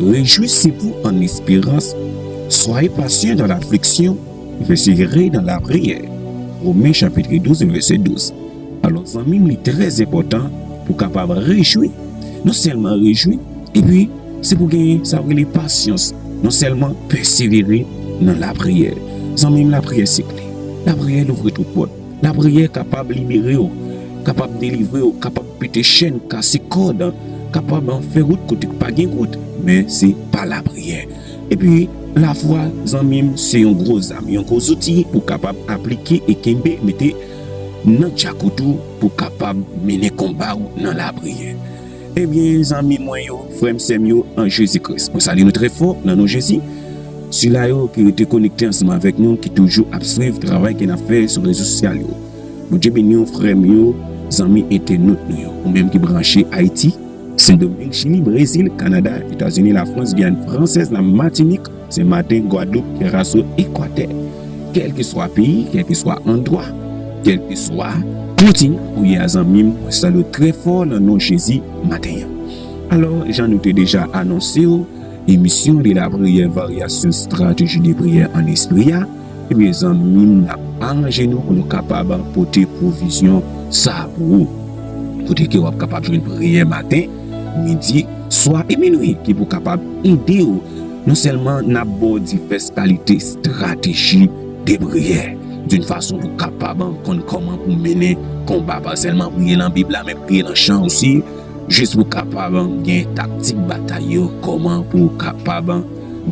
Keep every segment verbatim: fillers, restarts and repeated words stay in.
Réjouissez-vous en espérance, soyez patient dans l'affliction, persévérez dans la prière. Romen chapit douz, vèsè douz. Alò, zanmi m, li trè enpòtan pou w kapab rejwi. Non sèlman rejwi, epi se pou genyen sa w rele pasyans. Non sèlman pèsevere nan lapriyè. Zanmi m, lapriyè se kle. Lapriyè louvri tout pòt. Lapriyè kapab libere w, kapab delivre w, kapab pete chèn, kase kòd, kapab fè wout kote k pa gen wout. Men se pa lapriyè. Epi, lafwa, zanmi m, se yon gwo zam, yon gwo zouti pou kapab aplike e kenbe, mete nan djakout ou pou kapab mennen konba w nan lapriyè. Ebyen, zanmi mwen yo, frè m, sè m yo an Jezi Kris, mwen salye nou trè fò nan non Jezi. Sila yo ki rete konekte ansanm avèk nou, ki toujou ap swiv travay ke n ap fè sou rezo sosyal yo. Bondye beni w, frè m yo, zanmi entènot nou yo. Ou menm ki branche Ayiti, Sendomeng, Chili, Brezil, Kanada, Etazini, Lafrans, Giyàn Fransèz, Lamatinik, Senmaten, Gwadloup, Keraso, Ekwatè. Kèlkeswa peyi, kèlkeswa andwa, kèlkeswa kontinan ou ye a, zanmi m, mwen salye w trè fò nan non Jezi maten an. Alò, jan nou te deja anonse w, emisyon de lapriyè, varyasyon estrateji de priyè an espri a, ebyen, zanmi m, n ap aranje nou pou nou kapab pote pwovizyon sa a pou ou. Kote ke w ap kapab jwenn priyè maten, midi, swa e minwi ki pou kapab ede w. Non sèlman n ap ba w divès kalite estrateji de priyè, d'une façon pou kapab konn kòman pou mennen konba, pa sèlman priye nan Bib la, men priye nan chan osi, jis pou kapab gen taktik batay yo, kòman pou kapab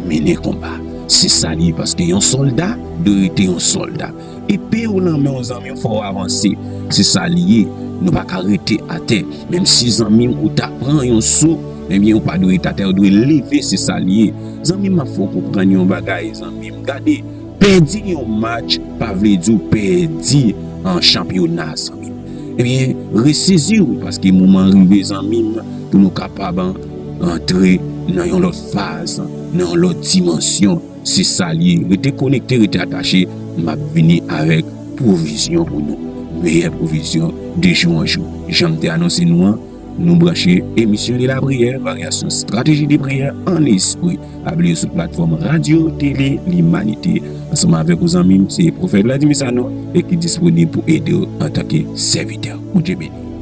mennen konba. Se sa li ye, paske yon sòlda dwe rete yon sòlda. Epe w nan men w, zanmi m, fò w avanse. Se sa li ye. Nou pa ka rete atè. Menm si, zanmi m, ou ta pran yon so, ebyen, ou pa dwe rete atè, ou dwe leve, se sa li ye. Zanmi m, ap fè w konprann yon bagay, zanmi m. Gade, pèdi yon match pa vle di w pèdi an chanpyona, zanmi m. Ebyen, resezi w, paske moman an rive, zanmi m, pou nou kapab antre nan yon lòt faz, nan yon lòt dimansyon. Se sa li ye. Rete konekte, rete atache. M ap vini avèk pwovizyon pou nou. Meyè pwovizyon de jou an jou. Jan m te anonse nou an, nou branche emisyon de lapriyè, varyasyon estrateji de priyè an espri. Ap li sou platfòm Radyo Tele Limanite. Ansanm avèk ou, zanmi m, se pwofèt Vladimir Sanon e ki disponib pou ede w antanke sèvitè. Bondye beni.